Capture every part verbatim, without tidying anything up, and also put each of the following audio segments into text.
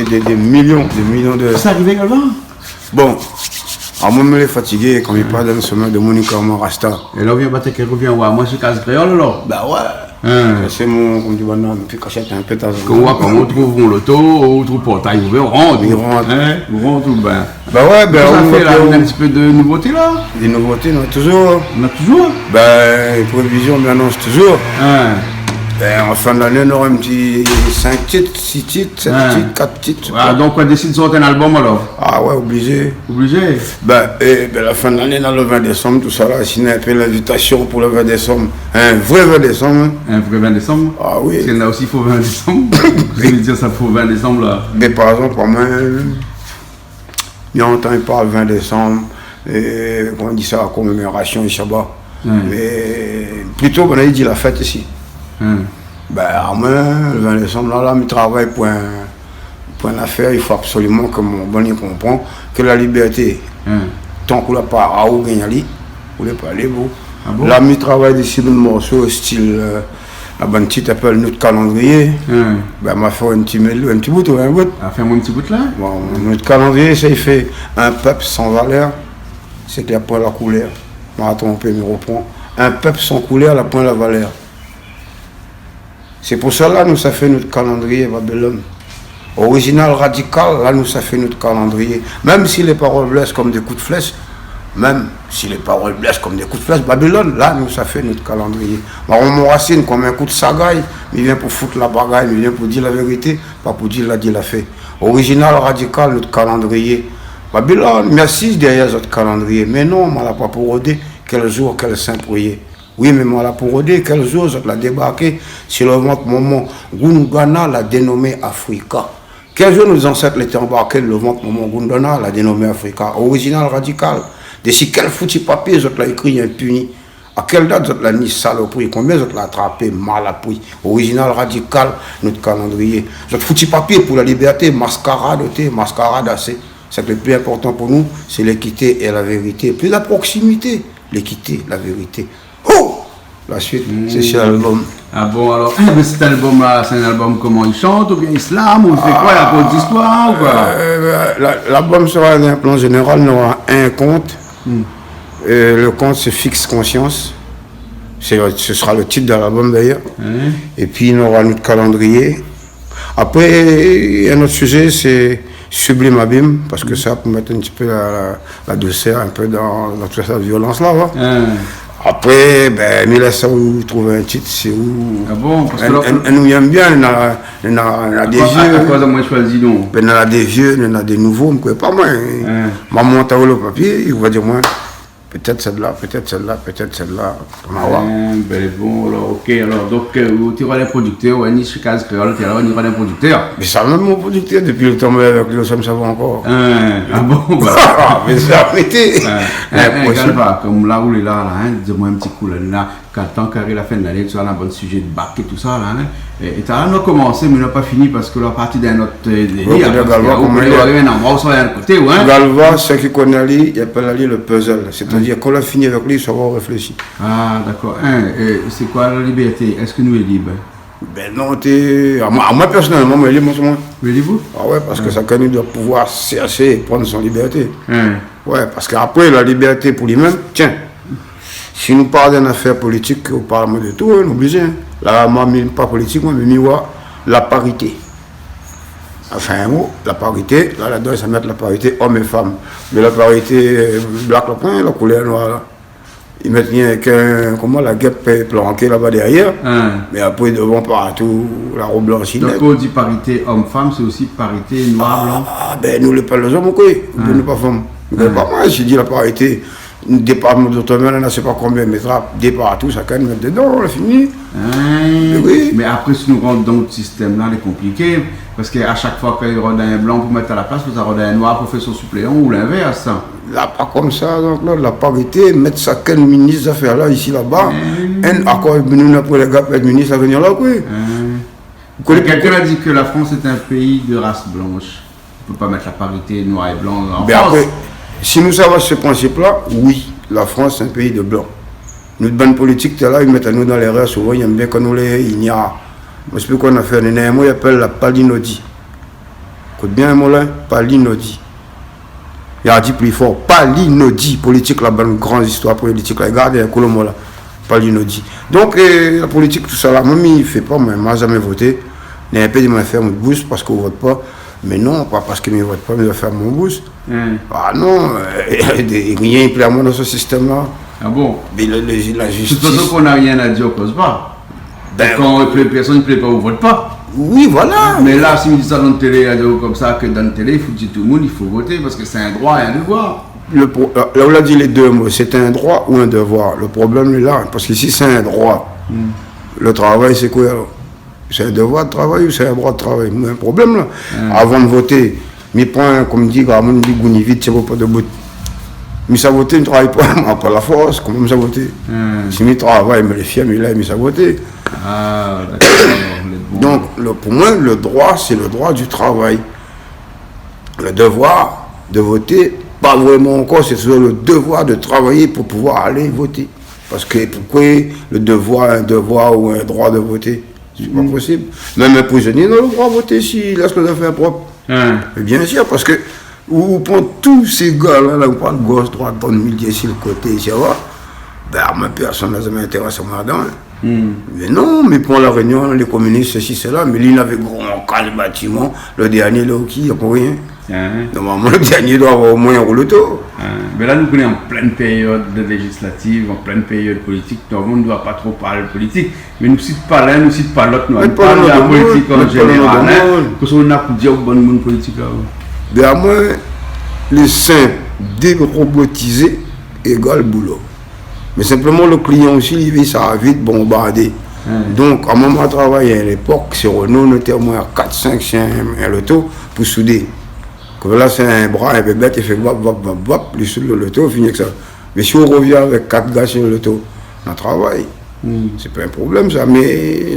Dé, dé milion, dé milion de... Sa arivé égalman ? Bon, amoin, mi lé fatigé, kan mi parl dan le somin de Monica Marasta. É la, ou vien bat kèk, ou vien oir amoin si Kaz Kréol, la. Ba oué. Hin. Sa sé mon, konm di banna, mi fé kashèt in pé tazantan. Kan ou, koman ou trouv mon loto, ou trouv portay ouvèr, ou rant. Mi rant. Hin, ou rant tout bin. Ba oué, bin, kosa ou fé la, ou in ti pé de nouvoté la ? Dé nouvoté, non, touzour. Néna touzour ? Bin, prévizion, mi anons touzour. Hin. Bin, an fin d'ané, nora in ti sink tit, sis tit, sèt tit, kat tit. Ah, donk, ou désid sort in album alor ? Ah oué, oblizé. Oblizé ? Bin, é, bin, la fin d'ané, dan le vin désanm, tousala, sinon, in pé l'invitasion pou le vin désanm. In vré vin désanm, hin. In vré vin désanm ? Ah oui. Parské néna osi fo vin désanm. Sa i vé dir sa, fo vin désanm la. Mé par égzanp, amoin, néna lontan i parl vin désanm, é, koman i di sa, komémorasion, é saba. Hin. Mé plito, banna i di la fèt isi. Hin. Bin, amoin, le vin désanm la, la, mi travay pou in, pou in afèr, i fo absoliman ke mon bann i konpran ke la libèrté, hin, tank ou la pa aou gingn ali, ou lé pa lib. Ah bon ? La, mi travay dési in morso stil, euh, la bann tit i apèl Nout Kalandriyé. Hin. Bin, ma fé in ti mèl-, in ti bout, ou in bout. Ah, fé amoin in ti bout la. Bon, Nout Kalandriyé, sa i fé in pèp san valèr, sé ke la poin la koulèr. Ma tronpé, mi ropran. In pèp san koulèr, la poin la valèr. Sé pou sa la nou sa fé nout kalandriyé Babilòn. Orizinal, radikal, la nou sa fé nout kalandriyé. Mèm si lé parol blès konm dé kout flèsh, mèm si lé parol blès konm dé kout flèsh, Babilòn, la nou sa fé nout kalandriyé. Marmon Morasine, konm in kout sagay, mi vien pou fout la bagay, mi vien pou di la vérité, pa pou di la di la fé. Orizinal, radikal, nout kalandriyé. Babilòn, mi asiz dèrièr zot kalandriyé. Mé non, moin la pa pou rodé, kèl zour, kèl sin priyé. Wi, mé moin la pou rodé, kèl zour zot la débarké si lo vant momon Gondwana la dénomé Afrika. Kèl zour nout zansèt lété anbarké lo vant momon Gondwana la dénomé Afrika. Orizinal, radikal, dési kèl fouti papié zot la ékri inpini ? A kèl dat zot la ni salopri ? Konbien zot la trapé malapri ? Orizinal, radikal, nout kalandriyé. Zot fouti papié pou la libèrté, maskarad oté, maskarad asé. Sak lé pli inportan pou nou, sé lékité é la vérité. Pli la proksimité, lékité, la vérité. Ho ! La suit, sé si lalbom. Ah bon, alor, é bin, sèt albom-la, sé in albom koman, i shant oubien i slam, ou i fé koi, rakonte zistoir ou koi ? Euh, la, lalbom sera, dan in plan zénéral, nora in kont. Hmm. Euh, le kont, sé Fixe Conscience. Sé, ce sera le titre de l'album, d'ailleurs. Wi. Épi, nora nout kalandriyé. Apré, in not sizé, sé Sublime Abîme, parske sa pou mèt in ti pé la, la, la dousèr in pé dan, dan tout sa violans-la, wa. Hin. Apré, bin, mi lès aou trouv in tit, sé ou... Ah bon ? Parske in, la, in, in nou yèm bien, néna, néna, néna dé zié. Akoz amoin shoizi, non ? Bin, néna dé zié, néna dé nouvo, mi koné pa, moin. Hin. Momon, ta ou lo papié, i va dir, moin, pétèt sèt-la, pétèt sèt-la, pétèt sèt-la. Ou va oir. Hin, bin bon, alor, OK, alor, donk, euh, ou té roi dé prodiktèr, ou ni shé Kaz Kréol, té alor, ou ni roi dé prodiktèr. Mé sa mèm mon prodiktèr, dopi lo tan moin lé avèk li, sa mi sava ankor. Hin, ah bon, ba. Ah, mé sa, arété. Hin, hin, hin, Galva, konm la ou lé la, la, hin, di amoin in ti kou, la, la, Kan tan kari la fin d'ané, tousala, bann sizé de bak é tousala, hin. É, é talèr nou la komansé, mé nou la pa fini parske nou la parti dan in not, euh, délir, parske Galva, ou koné, ou ariv in androi, ou sava in koté, ou, hin. Galva, sak i koné ali, i apèl ali le puzzle. Sétadir, kan ou la fini avèk li, sa va réfléshi. Ah, dakor. Hin, é sé koi la libèrté ? Èske nou lé lib ? Bin non, té, amoin, amoin, pèrsonèlman, moin lé lib, moin. Ou lé lib ? Ah oué, parske shakinn i doi pouvoir shèrshé é pran son libèrté. Hin. Oué, parske apré, la libèrté pou li mèm, tiens, si nou parl d'in afèr politik, ou parl amoin de tou, hin, nou oblizé, hin. La, moin, mi pa politik, moin, mé mi oi la parité. Anfin, in mo, la parité, la, ladan, sa mèt la parité om é fanm. Mé la parité, euh, blak la poin, la koulèr noir la. I mèt rienk, euh, koman, la gèp, euh, planké laba dèrièr. Hin. Mé apré, dovan, partou, la rob blansh i mèt. Donk, kan ou di parité om-fanm, sé osi parité noir-blan ? Ah, bin, nou lé pa lé zom, koi. Hin. Nou lé pa fanm. Nou lé pa, moin, si di la parité, départman d'outre-mer, la, sé pa konbien, mé trap, dé partou, shakinn i mèt dedan, la fini. Hin. Mé wi. Mé apré, si nou rant dan out sistèm-la, lé konpliké, parske a shak foi k'i rod in blan pou mèt a la plas, fo sa rod in noir pou fé son sipléan ou linvèrs. La pa konmsa, donk la, la parité, mèt shakinn minis zafèr-la, isi, laba. Hin. Inn, akoz nou na pou lé gars mèt minis lavenir la, koi. Hin. Ou koné... Kèlkin la di ke la Frans sé in péi de ras blansh. Ou pé pa mèt la parité noir é blan an Frans. Bin apré, si nou sava si se prinsip-la, wi, la Frans sé in péi de blan. Nout bann politik, té la, i mèt anou dan lérèr souvan, i yèm bien kan nou lé inyar. Moin, sé pi koi nou la fé, néna in mo i apèl la palinodi. Ékout bien, mo la, pa li nou di. Li la di pli for, pa li nou di. Politik la, bann gran zistoir politik la, gard in kou lo mo la, pa li nou di. Donk, euh, la politik, tousala, moin, mi fé pa, moin, ma zamé voté. Néna in pé di moun i fèrm out boush parske ou vot pa. Mé non, pa parske mi vot pa, mi doi fèrm mon boush. Hmm. Ah non, euh, rien i plé amoin dan se sistèm la. Ah bon ? Mé le, le, la zistis. De tout fason, kan na rien a dir, ou koz pa. Ben, kan i plé pèrsone, i plé pa, ou vot pa. Oui, voilà. Mé la, si mi di sa dan télé, la di konmsa ke dan télé, i fo dir tout le moun, i fo voté, parske sé in droi é in devoir. Le pro-, la, la ou la di lé dé mo, sé in droi ou in devoir. Le problèm lé la, parske si sé in droi, hmm, le travay, sé koi alor ? Sé in devoir de travay ou sé in droi de travay ? Moin, in problèm la. Hmm. Avan de voté, mi pran, konm di gramoun, mi gouni vit, sé pou pa debout. Mi sa voté, mi travay pa, ma pa la fors, koman mi sa voté ? Hmm. Si mi travay, mi lé fièr, mi lé, mi sa voté. Ah, dakor, alor, lé bon. Donk, le, pou moin, le droi, sé le droi du travay. Le devoir de voté, pa vréman ankor, sé touzour le devoir de travay pou pouvoir alé voté. Parske poukoi le devoir, in devoir ou in droi de voté ? Sé pa posib. Mèm in prizonié na le droi voté si i lès lé zafèr prop. Hein. Mé bien sir, parske ou, ou pran tout sé gars la, la, ou pran gosh, droit, dan le milié, si le koté, isi, laba. Ben, moin, pèrsone la zamé intérès amoin ladan, hein. Hmm. Mé non, mé pran La Rényon, lé kominis, sesi, sela, mé li, li lavé gran kaz, batiman, le dernié, la, oki, na pa rien. Hein. Normalman, le dernié doi avoir omoin in rouloto. Hein. Mé la, nou koné an plin périod de léjislativ, an plin périod politik, donk nou doi pa tro parl politik. Mé nou sit pa l'in, nou sit pa l'ot, nou parl de la politik an zénéral, hein. Mèt pa lo non dan le moun. Kosa ou na pou dir o bann moun politik la, ou ? Ben, amoin, lé sinp, dérobotizé égal boulo. Mé sinpleman, le klian osi, li vé sa vit, bonbardé. Hein. Donk, amoin, ma travay a lépok, sé Renault, nou té omoin kat, sink, six, in, in loto pou soudé. Konm la, sé in bra in pé bèt, i fé vap, vap, vap, vap, li soud le loto, fini èk sa. Mé si ou rovien avèk kat gars si le loto, na travay. Hmm. Sé pa in problèm, sa, mé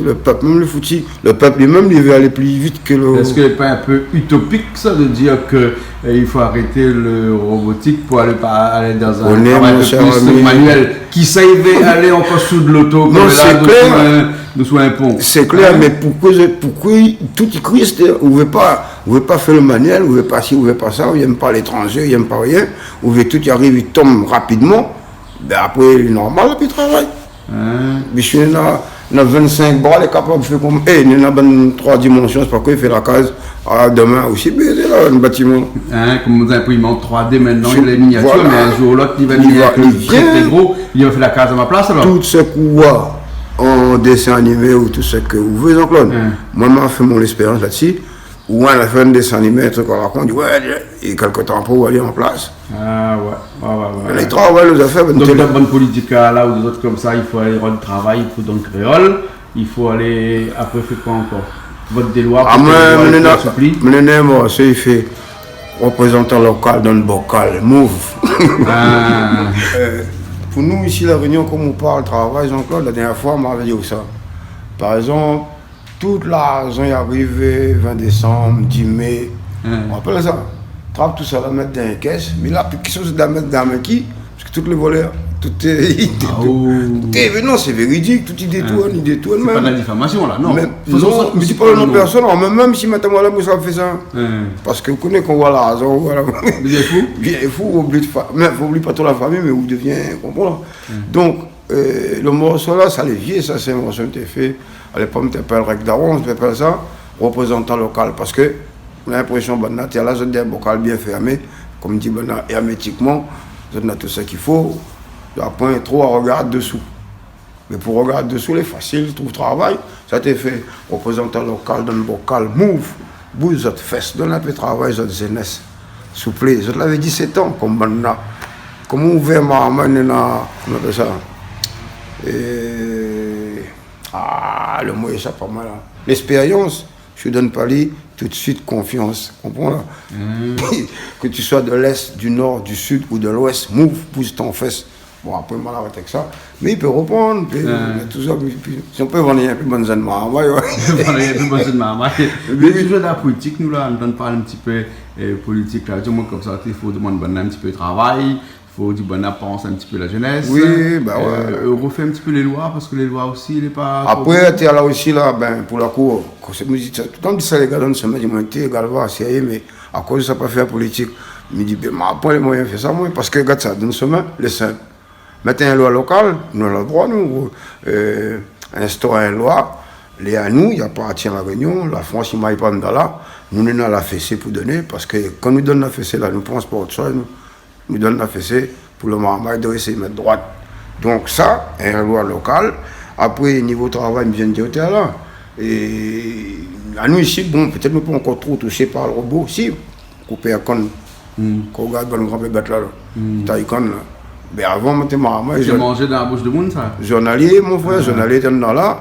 le pèp mèm, li fouti. Le pèp li mèm, li vé alé pli vit ke le... Èske lé pa in pé utopik, sa, de dir ke, euh, i fo arèt le robotik pou alé pa, alé dan in travay in pé pli manuèl ? Kisa i vé alé ankor soud loto, non, konm la, sé klèr, dosou in, dosou in pon ? Sé klèr, hein ? Mé poukoi, poukoi tout i kri, sétadir, ou vé pa, ou vé pa fé le manuèl, ou vé pa si, ou vé pa sa, ou yèm pa létranzé, ou yèm pa rien, ou vé tout i ariv, i tonm rapidman, ben apré, normal, pi travay. Hein ? Mé si néna, néna vinn-sink bra, lé kapab fé konm, é, néna bann troi dimansion, sé pa koi, fé la kaz, ah, domin osi, ben, sé la, in batiman. Hein, konm nou inprim an troi D mintnan, lé miniatir, voilà, mé in zour ou l'ot, li va vni in pé tré, tré gro, li va fé la kaz a ma plas, alor. Tout sak ou voi an désin animé ou tout sak ou vé, Jean-Claude. Hein. Moin, ma fé mon léspérians la-dsi. Ou la fé in désin animé, in trik a la kon, ou di, ouais, é kèk tan apré, ou alé an plas. Ah, ouais, ouais, ouais, ouais. Lé travay, lé zafèr, bann télé. Donk, dan bann politik la, la, ou dé zot konmsa, i fo alé rann travay, i fo donn kréol, i fo alé, apré, fé koi ankor ? Vot dé loi, ah, moin, moin, moin, sé i fé reprézantan lokal dan le bokal, move. Ah. Euh, pou nou, isi, La Rényon, konm ou parl travay, Jean-Claude, la dernièr foi, ma di aou sa. Par égzanp, tout larzan i ariv, euh, vin désanm, dis mé. Hein. Ou rapèl sa ? Trap tousala, mèt dan in kès. Mé la, pi kisa i sa mèt dan la min ki ? Parske tout lé volèr, tout, euh, i détourn. Ah, oh. Tout lé, non, sé véridik, tout i détourn, i détourn mèm. Sé pa de la difamasion, la, non. Mé non, mé sé pa le non pèrsonèl, mèm, mèm si mintnan, moin la, moin sa fé sa. Hein. Parske ou koné kan ou voi larzan, ou voi la... Ou devien fou ? Devien fou, ou oubli de fa-, mé ou oubli pa tout la fami, mé ou devien, konpran ? Hein. Donk, Euh, le morso la, sa lé vié, sa, sé in morso té fé. A lépok, té apèl Règ Daron, té apèl sa reprézantan lokal. Parske ou na linprésion, bann la, té la, zot dan in bokal bien fèrmé, konm di bann la, èrmétikman, zot na tout sak i fo, zot na poin tro a regard desou. Mé pou regard desou, lé fasil, trouv travay. Sa té fé reprézantan lokal, dan bokal, move, bouz zot fès, donn inpé travay zot zénès. Souplé, zot lavé disèt an, konm bann la. Koman ou vé marmay, néna, koman i apèl sa ? Euh, ah, le mo i éshap amoin la. Léspérians, si ou donn pa li toutsuit konfians, konpran la ? Hmm. Que tu sois de l'Est, du Nord, du Sud ou de l'Ouest, move, bouz ton fès. Bon, apré, ma la arèt èk sa. Mé i pé reprann, i pé, i pé touzour, i pé, si ou pé vann in pé bann zèn marmay, ouais. Vann in pé bann zèn marmay. Mé oui. Touzour dan la politik, nou la, nou antann parl in ti pé, euh, politik la. Di amoin konmsa, i fo demann bann la in ti pé travay, Fo di banna pans in ti pé la zénès. Oui, ba ouais. Euh, refé in ti pé lé loi, parske lé loi osi lé pa... Apré, té la osi la, bin, pou la kour, kan sé, mi di sa, toultan mi di sa, lé gars dan son di, mwin té, Galva, sérié, mé akoz sa pa fé la politik? Mi di, bin, ma pran lé moiyin fé sa, mwin, parske gard sa, dan son, lé sinp. Mèt in loi lokal, nou la droi, nou, euh, instaur in loi, lé anou, i apartien La Rényon, la Frans i may pa dan la, nou néna la fésé pou doné, parske kan nou donn la fésé la, nou pran pa ot shoz, nou, nou donn la fésé pou lo marmay doi éséy mèt droit. Donk sa, in loi lokal. Apré, nivo travay, mi vien di aou la, é anou isi, bon, pétèt nou pa ankor tro tousé par lo robo, si, koupé la kann. Hmm. Kan ou gard bann gran bébèt la, la. Hmm. Tay kann la. Mé avan, mwin té marmay, té manzé dan la boush demoun, sa. Zournalié, mon frèr, ah, zournalié té dan la.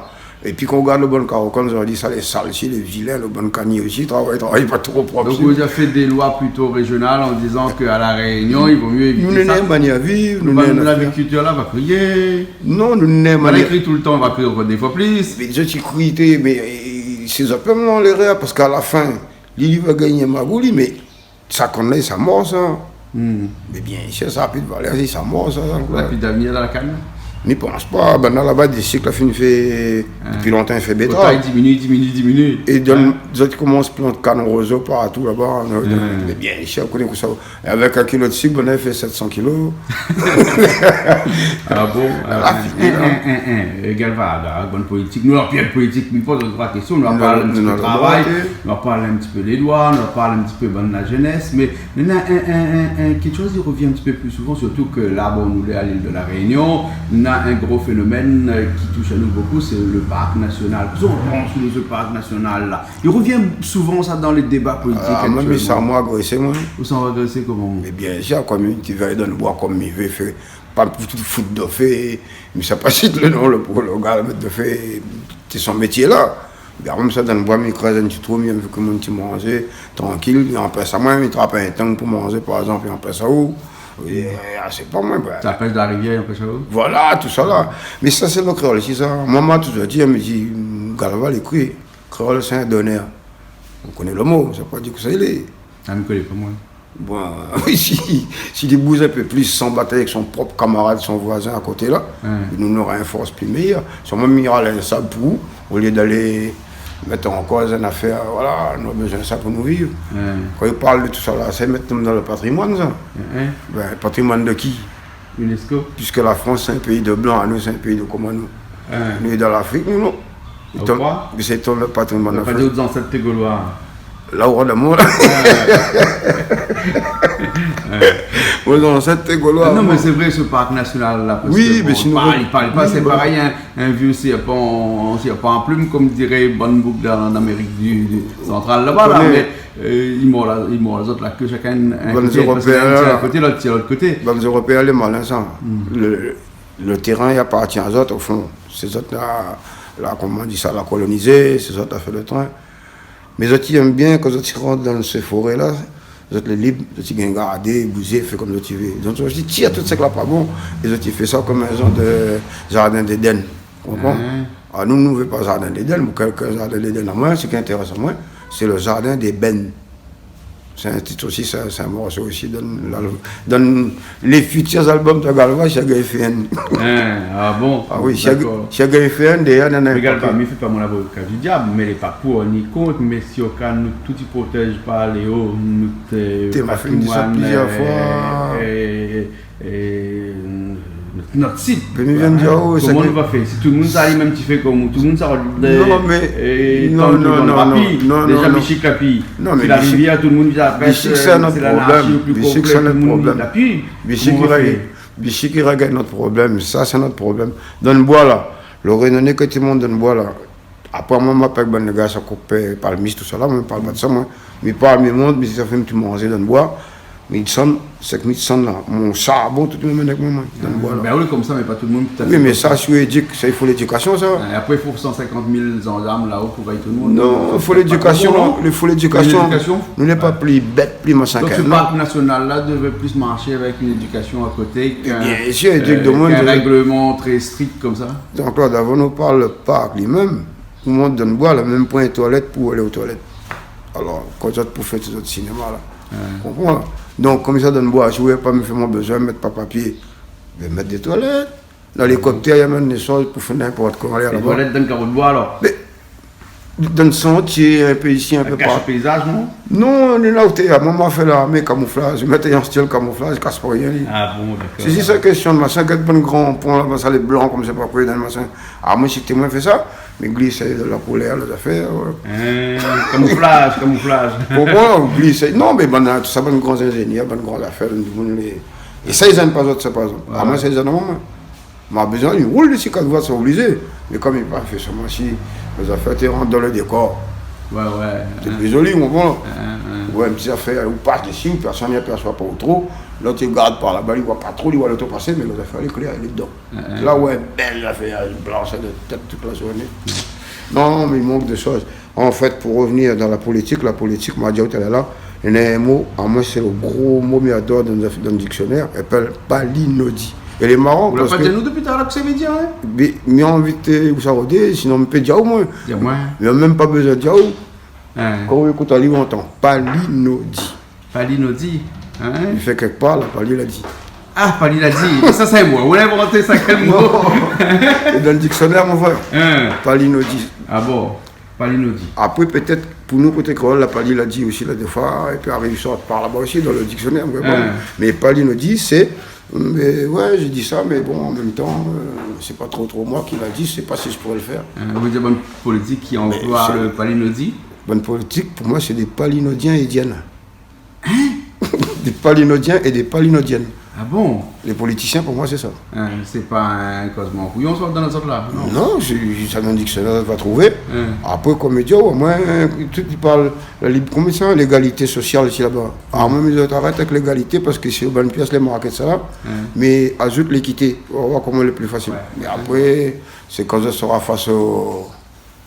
Épi kan ou gard lo bann karo kann, zordi sa lé sal, si, lé vilin, lo bann kanié osi, travay, travay pa tro prop, si. Donk, ou la fé dé loi plito rézional an dizan ke a La Rényon, i vo myé évité sa. Nou néna in manièr viv, nou néna in manièr fé. Bann lagrikiltir la va kriyé. Non, nou néna in manièr... Malgré toultan, va kriyé ankor dé foi plis. Mé zot i kri, té, mé, euh, sé zot mèm, non, lérèr, parske a la fin, li, li va gingn in magouli, mé sa kann la, sa mor, sa. Hmm. Mé bien sir, sa na pi de valèr, si sa mor, sa, sa, koi. Na pi d'avenir dan la kann. Mi pans pa, banna laba, Disik la fine fé, ah, dopi lontan, i fé bétrav. Kota i dimini, dimini, dimini. É donk, ah, zot i komans plant kann rozo partou laba, non, non. Hmm. Mé bien sir, ou koné kosa. É avèk in kilo de sik, banna i fé sèt san kilo. Ah bon? La, ah, fini, in, la. In, in, in, in. Galva, la, bann politik. Nou, la, pi politik, mi poz in dé-troi késtion. Non, non, non, non, non. Nou va parl in ti pé travay, nou va parl in ti pé lé loi, nou va parl in ti pé bann la zénès, mé, mé na in, in, in, in, kékshoz i revien in ti pé pli souvan, sirtou ke la, bon, nou lé a l'île de La Réunion, na in gro fénomèn, euh, ki toush anou bokou, sé le park nasional. Kosa ou pans de se park nasional la? I revien souvan sa dan lé déba politik aktièlman. Ah, mwin, mi san mwin agresé, mwin. Ou san agresé koman? Mé bien sir, kom mi té vé dan bwa, kom mi vé fé, pa pou tout fout dofé, mi sa pa sit le non, le, le gars, le mèt dofé, sé son métié la. Mé mwin, mi sa dan bwa, mi krèz in ti trou, mi vé ke moun té manzé, trankil, i anpès amwin, mi trap in tang pou manzé, par égzanp, i anpès aou. É, ah, sé pa mwin, bin. Sa i anpès la rivièr, i anpès aou. Voilà, tout sa la. Mé sa, sé le kréol, sé sa. Mwin, ma touzour di, mi di, Galva lé kri. Kréol, sé in donèr. Ou koné le mo, sa pa di kosa i lé. Ah, mi koné pa, mwin. Bon, si, si li bouz in pé plis, san batay avèk son prop kamarad, son voizin a koté la, hmm, nou nora in fors pli méyèr. Solman, mi ral in sab pou, olié d'alé mèt an koz in afèr, voilà, nou la bezoin sa pou nou viv. Hmm. Kan i parl de tout sa la, sa i mèt nou dan le patrimwàn, sa. Hmm. Bin, patrimwàn de ki? UNESCO. Puiske la Frans, sé in péi de blan, anou, sé in péi de koman nou. Hein. Nou lé dan Lafrik, nou, non. Ou kroi? Mé sé ton patrimwàn, la Frans. Ou kroi pa di out zansèt té golwa? La, ou rod amwin la. Hein. Mon zansèt té golwa, non, mé sé vré, se park nasional la, parske, oui, bon, mé si nou parl, parl pa, sé parèy, in, in vié sèrpan, sèrpan a plim, kom diré bann boug dan, an Amérik di, di Santral laba la, mé, euh, i mor la, i mor lézot la, ke shakinn in koté, parske inn i tir in koté, lot i tir lot koté. Bann Éropéin lé malin, sa. Hmm. Le, le térin i apartien azot, o fon. Sé zot la, la, koman i di sa, la kolonizé, sé zot la fé le trin. Mé zot i èm bien kan zot i rant dan se foré la, zot lé lib, zot i gingn gardé, bouzé, fé kom zot i vé. Donk zot i tir tout sak la pa bon, é zot i fé sa kom in zanr de zardin d'Éden. Ou konpran? Hein. Ah, nou, nou vé pa zardin d'Éden, mé kèl, kèl zardin d'Éden amwin, sak i intérès amwin, sé le zardin d'ébèn. Sé in tit osi, sé, sé in morso osi, dan la, dan lé fitir albom de Galva, si la gingn fé inn. Hein, ah bon? Ah oui, si la, dakor, si la gingn fé inn, déyèr, néna in pakèt. Mé Galva, mi fé pa mon avoka di diab, mé lé pa pou ni kont, mé si oka nou tout i protèz pa lé o, nout, euh, patrimwàn, euh, euh, euh, nout, nout sit. Mé mi vien di aou, koman nou va fé? Si tout le moun sa, li mèm ti fé kom tout le moun sa, non, mé, euh, non, non, non, non, déza, non, non, Bishik la pi. Non, mé si la rivièr, tout le moun i apès, Bishik, euh, sé in ot problèm. Bishik, sé in ot problèm. Bishik i règ, Bishik i règ nout problèm. Sa, sé nout problèm. Dan le bwa la, le Rényoné, kan i mont dan le bwa la, apré, mwin, ma pèk bann lé gars sa koupé palmis, tout sa la, mwin, mi parl pa de sa, mwin. Mi parl, mi mont, mi sa fé in ti manzé dan le bwa. Mi désann, sé ke mi désann la. Mon sharbon, tout, mi amenn avèk mwin, mwin, dan le bwa la. Bin oui, komsa, mé pa tout le moun, tout à fait. Oui, mé sa, si ou édik, sa, i fo lédikasion, sa. É apré, i fo san sinkant mil zandarm la-o pou vèy tout le moun. Non, i fo lédikasion, i fo lédikasion. Lédikasion. Nou lé pa pli bèt, pli masin ke lot. Donk, se park nasional la devé plis marshé avèk in édikasion a koté ke, bien sir, édik, euh, demoun, ke règleman trè strik komsa. Jean-Claude, avan nou parl le park li mèm, ou mont dan le bwa la, mèm pa in toilèt pou alé o toilèt. Alor, kan zot pou fé zot sinéma la, konpran la? Donk, komi sa dann boi, si ou vé pa mi fé mon bézoin, mèt pa papié, bin mèt dé toilèt. Dann élikoptèr, i amenn dé shoz pou fé ninport koman, alé laba. Dé toilèt dann karo d'boi, alor ? Mé, dann santié, in pé isi, in pé par la. Kash péizaz, non ? Non, ni la oté, moin, ma fé larmé, kamouflaz, mèt in stil kamouflaz, kas pa rien, li. Ah bon, dakor. Sé zis in késtion de machin, gèt bann gran pon laba, sa, lé blan, konm sé pa koi, dann machin. Ah, moin, si té moin fé sa, mi glis dann la koulèr, lé zafèr, ouais. Hein, kamouflaz, kamouflaz. Konpran, glis. Non, mé bann, tout sa, bann gran zingénièr, bann gran zafèr, bann moun, lé, é sa, i zèn pa zot, sa, par égzanp. Ouais. Ah, moin, sa, i zèn amoin, moin. Ma bézoin, i roul dsi kat vwa, sa oblizé. Mé konm i pa fé sa, moin, si, lé zafèr té rant dann lo dékor. Ouais, ouais. Té pli zoli, ou konpran ? Hein, hein. Ouais, in ti zafèr, ou pas dsi, ou pèrsone i apèrsoi pa ou tro. Lot i gard par laba, li voi pa tro, li voi loto pasé, mé lé zafèr, lé klèr, lé dedan. Hein, hein. La, ouais, bèl zafèr, blansh de tèt tout la zourné. Non, mé i mank dé shoz. An fèt, pou revenir dann la politik, la politik, ma di aou talèr la, néna in mo, amoin, sé lo gro mo mi ador dann, dann diksionèr, i apèl palinodi. É lé maran, parske... Ou la pa di anou dopi talèr kosa i vé dir, hein ? Mé, mi invit, euh, ou sa rodé, sinon mi pé di aou, moin. Di amoin. Mi la mèm pa bézoin di aou. Hein. Kan ou ékout ali, ou antan. Palinodi. Palinodi, hein ? I fé kèk par, la, pali la di. Ah, pali la di. Sa, sé moin. Ou la invant sa, kèl mo ? Non. É dann diksionèr, mon frèr. Hein. Palinodi. Ah bon ? Palinodi. Apré, pétèt, pou nou, koté kréol, la pali la di osi, la, défoi, i pé ariv sort par laba osi, dann lo diksionèr, mé bon. Hein. Mé palinodi, sé, mé ouais, mi di sa, mé bon, an mèm tan, euh, sé pa tro, tro moin ki la di, sé pa si mi pouré lo fèr. Hein, ou vé dir bann politik ki anploi lo palinodi ? Bann politik, pou moin, sé dé palinodien é dièn. Hein ? Dé palinodien é dé palinodièn. Ah bon ? Lé politisien, pou moin, sé sa. Hein, sé pa in kozman kouyon, sa, dann zot la, non ? Non, sé, sa, dann diksionèr, va trouvé. Hein. Apré, konm mi di, oh, moin, tout i parl, la lib-, koman sa, légalité sosial, isi laba. Ah, moin, mi di, arèt avèk légalité, parske sé bann piès lé marké sa la. Hein. Mé azout lékité, ou va voir koman lé pli fasil. Ouais. Mé apré, sé kan sa sera fas o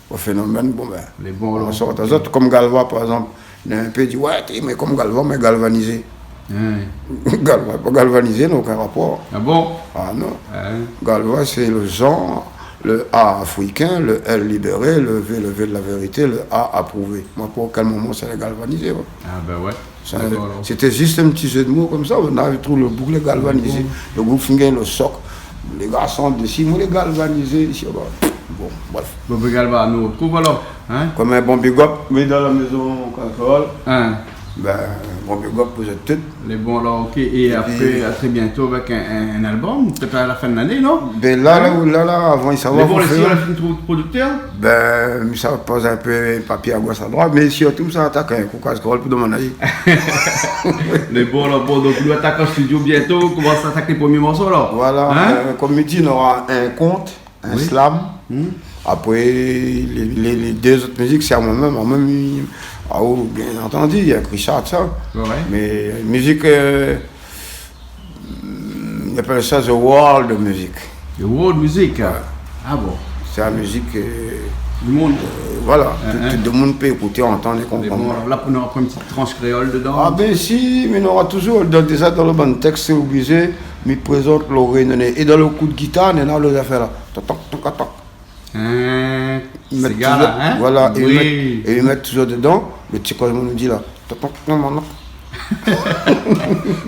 o fénomèn, bon, bin, lé bon, alor, sort azot. Konm Galva, par égzanp, néna in pé i di, ouais, té, mé konm Galva, mé galvanizé. Hein. Galva, pa galvanizé, na okin rapor. Ah bon ? Ah non. Hein. Galva, sé lo zanr, lo A afrikin, lo L libéré, lo V, lo V de la vérité, lo A aprouvé. Moin, pou kèl moman sa lé galvanizé, ouais. Ah, bin ouais. Sa, dakor, alor. Sété zis in ti zé d'mo konmsa, nou la trouv lo boug lé galvanizé. Bon. Lo boug fine gingn lo sok. Lé garson dsi, moin lé galvanizé isi, ba. Bon, bref. Bon, bin, Galva, nou artrouv alor, hein ? Konm in bon big up, mé dann la mézon Kankol. Hein. Bin, bon big up pou zot tout. Lé bon, alor, ok. É apré, a trè bientô avèk in, in, in album, pétèt a la fin de lané, non ? Bin la, la, la, la, avan, i sava, fo fé, hein. Lé bon, la fine trouv prodiktèr ? Bin, mi sa poz in pé papié a gosh, a droit, mé sirtou, mi sa atak in kou Kankol pou domann ali. Lé bon, alor, bon, donk, nou atak an studio bientô, nou komans atak lé promié morso, alor. Voilà, hein ? Euh, konm mi di, nora in kont, in slam. Oui. Hmm. Apré, lé, lé, lé dé zot mizik, sé amoin mèm, amoin mèm, ah, ou, bien antandi, avèk Richard, sa. Ouais, ouais. Mé mizik, euh, i apèl sa the world music. The world music. Ouais. Ah bon. Sé la mizik, euh, du monde. Euh, voilà. Hein, tout, hein. Tout demoun i pé ékouté, antann é konprann. Mé bon, alor la, pou nou pran in ti transh kréol dedan. Ah bin si, mé nora touzour, dan, déza dan lo bann tèks, sé oblizé, mi prézant lo rényoné. É dan lo kou de gitar, néna lo zafèr la. Tok, tok, tok, tok. Hein, mèt séga touzour, la, hein ? Voilà, é oui. Mèt, é mèt touzour dedan, lo ti kozman nou di la. Tok, tok, non, non, non.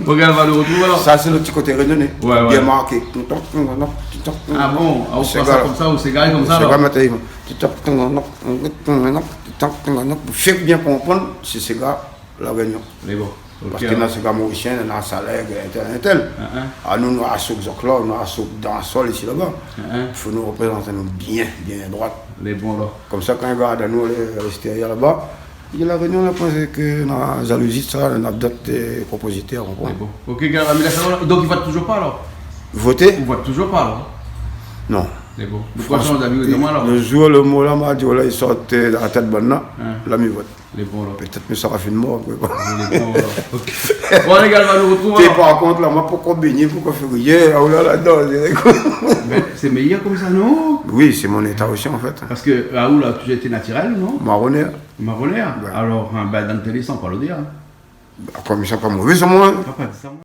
Bon, Galva, nou artrouv alor. Sa, sé lo ti koté rényoné. Ouais, ouais. Bien marké. Ah bon ? Ah, ou fé sa konmsa, ou séga konmsa, alor ? Séga, mèt ali, fé bien konprann, sé séga La Rényon. Lé bon. Ok, alor. Parske na séga morisien, na salèg, intèl, intèl. Hein, hein. Ah, nou, nou asouk zot la, nou asouk dansol isi laba. Hein, hein. Fo nou réprézant anou bien, bien droit. Lé bon, alor. Konmsa, kan i gard anou, lé, a léstérièr laba, i di La Rényon, la, parske na jalouzi, sa, na dot, euh, konpozitèr, ou konpran. Lé bon. Ok, Galva, mé la, sa va, donk, i vot touzour pa, alor ? Voté ? I vot touzour pa, alor ? Non. Lé bon. Franchman, lo zour, lo mo la, ma di, voilà, i sort, euh, la tèt bann la, hein, la mi vot. Lé bon, alor. Pétèt mi sra fine mor, mé bon. Lé bon, alor. Ok. Bon, lé gal, nou artrouv alor. Té, par kont, la, moin, poukoi bingné, poukoi fé rien, ah, oh la la, non, sé... Mé sé méyèr konmsa, non ? Oui, sé mon éta osi, an fèt. Parske, ah, ou la touzour été natirèl, non ? Maronèr. Maronèr ? Ouais. Alor, hein, bin, dan télé, sa, ou parl bien, hein. Bin, konmsa, pa mové, sa, moin. Pa, pa di sa, moin.